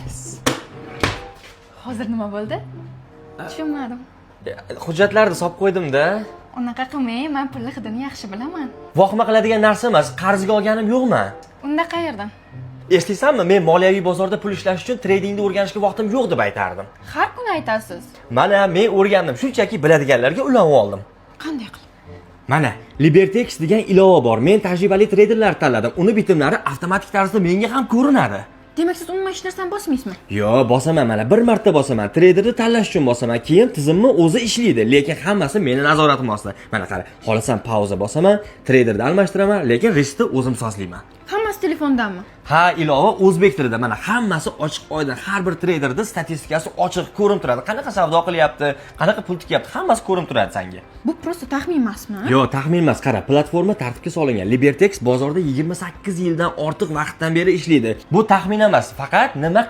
Yes. Hozir nima bo'ldi? Tushunmadim. Hujjatlarni solib qo'ydim-da. Unaqa qilmang, man pulni hidini yaxshi bilaman. Vohima qiladigan narsa emas, qarzga olganim yo'qman. Unda qayerdan? Eslaysanmi, men moliyaviy bozorda pul ishlash uchun tradingni o'rganishga vaqtim yo'q deb aytardim. Har kuni aytasiz. Mana men o'rgandim, shunchaki biladiganlarga ulanib oldim. Qanday qilib? Mana Libertex degan ilova bor. Men tajribali treyderlar tanladim. Uni bitimlari avtomatik tarzda menga ham ko'rinadi. Demak, siz umuman hech narsani bosmaysizmi? Yo, bosaman, mana bir marta bosaman. Treyderni tanlash uchun bosaman. Keyin tizimni o'zi ishlaydi, lekin hammasi meni nazoratim ostida. Mana qara, xohlasam pauza bosaman, treyderni almashtiraman, lekin riskni o'zim sozlayman. Hammasi telefondanmi? Ha, ilova o'zbek tilida. Mana hammasi ochiq oydin. Har bir treyderda statistikasi ochiq ko'rinib turadi. Qanaqa savdo qilyapti, qanaqa pul tikyapti, hammasi ko'rinib turadi senga. Bu просто taxmin emasmi? Yo'q, taxmin emas. Qara, platforma tartibga solingan. Libertex bozorda 28 yildan ortiq vaqtdan beri ishlaydi. Bu taxmin emas, faqat nima